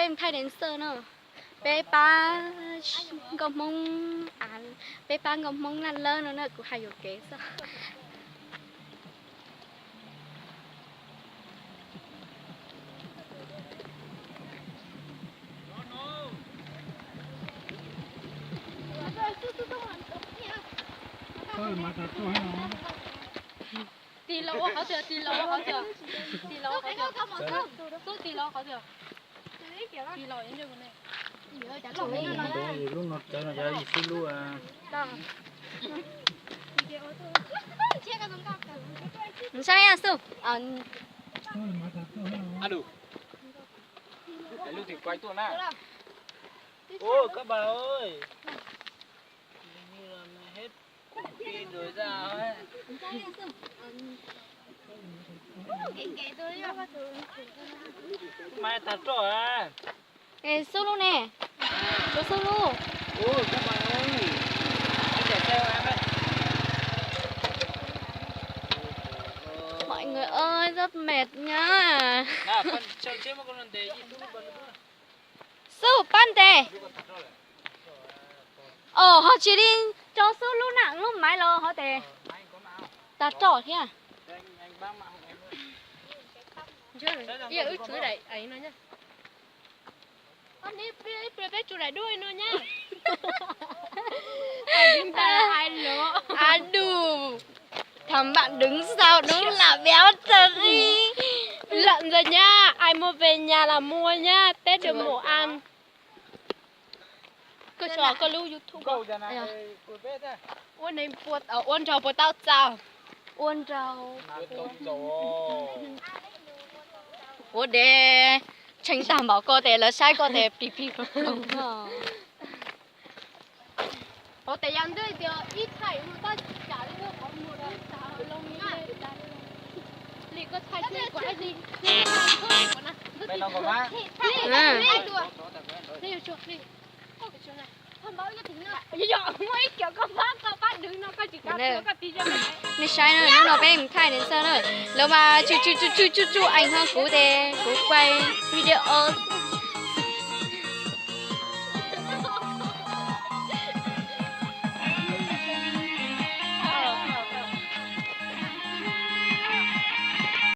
Peb thaij dancer no, peb pab nkauj Hmoob, peb pab nkauj Hmoob laj lawb no na, kuv hais yuam kev xwb. Tig los ua qhov twg, tig los ua qhov twg, tig los ua qhov twg, xub tig los ua qhov twg. Tig los, lub no tawv no yog ib xub lub. Saib xub. Lub tim quay tuaj na. Ua koj ba ơi. Maiv tag roj a. Xub lub ne, tshuav xub lub. Mọi người ơi, rất mệt nha. Xub pab ntes. Os, ho tsis li, tso xub lub na, lub maiv los ho tes. Tag roj thiab. Peb tsuas daim duab no nyab. Adu, thov bạn đứng sau đúng là béo thật đi. Lợn rồi nha, ai mua về nhà là mua nha, Tết được mổ ăn. Koj sau koj lub YouTube. Ua neeg ua nraug puas tau txaus? Ua nraug. Ua dev tshee tag npaum ko tes lawv saib koj tes plig plig ploog ploog. Ua tes yog ntej tias ib thaim mus tab tsam li qhov muag ib tag loo li. Li koj thaij li kuv hais li. Nej saib na, hnub no peb mus thaij dancer na, lawv mas tsuj tsuj tsuj tsuj tsuj tsuj ees hlo kuv tes kuv quay video.